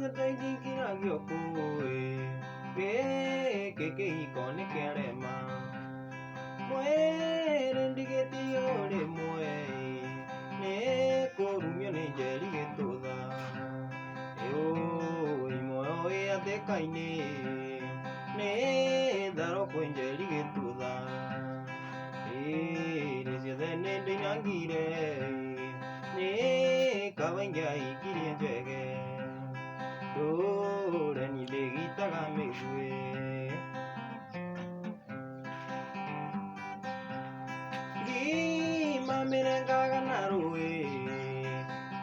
Ciothe ingĩingĩragio kũĩ, gĩkĩ kĩhiko nĩ kĩarema. Mwĩrĩ ndigĩtio rĩmwe, nĩ kũrumio nĩ njeri gĩtũtha. Ĩũĩ muoyo wĩ hatĩka-inĩ, nĩ tharo kwĩ njeri gĩtũtha. Ĩĩ ciothe nĩ ndĩinangire, nĩ kaba ingĩahikirie njege. Ndũre niĩ ndĩgitaga mĩguĩ. Ngima mĩrengaga na rũĩ,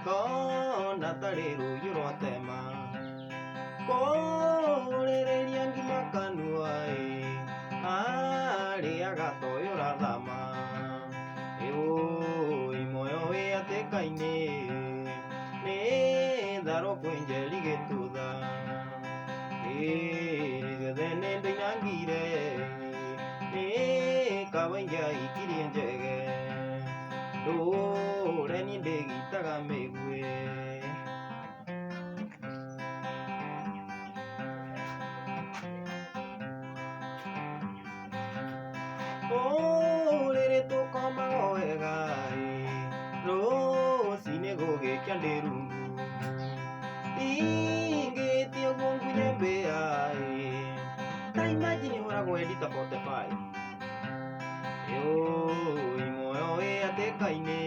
ngona tarĩ rũhiũ rwatema. Kũrĩrĩria ngima kanua ĩ, arĩaga ta ũyũ ũrathama. Ĩũĩ muoyo wĩ hatĩka-inĩ, nĩ tharo kwĩ njeri gĩtũtha. Ĩĩ ciothe nĩ ndĩinangire, nĩ kaba ingĩahikirie njege. Ndũre niĩ ndĩgitaga mĩguĩ. Ũrĩrĩ tũkomaga o wega ĩ, rũcinĩ gũgĩkĩa ndĩ rungu. Ingĩtia ũguo ngunye mbĩa ĩ, ta imagine hũragwo head ta 45. Ĩũĩ muoyo wĩ hatĩka-inĩ,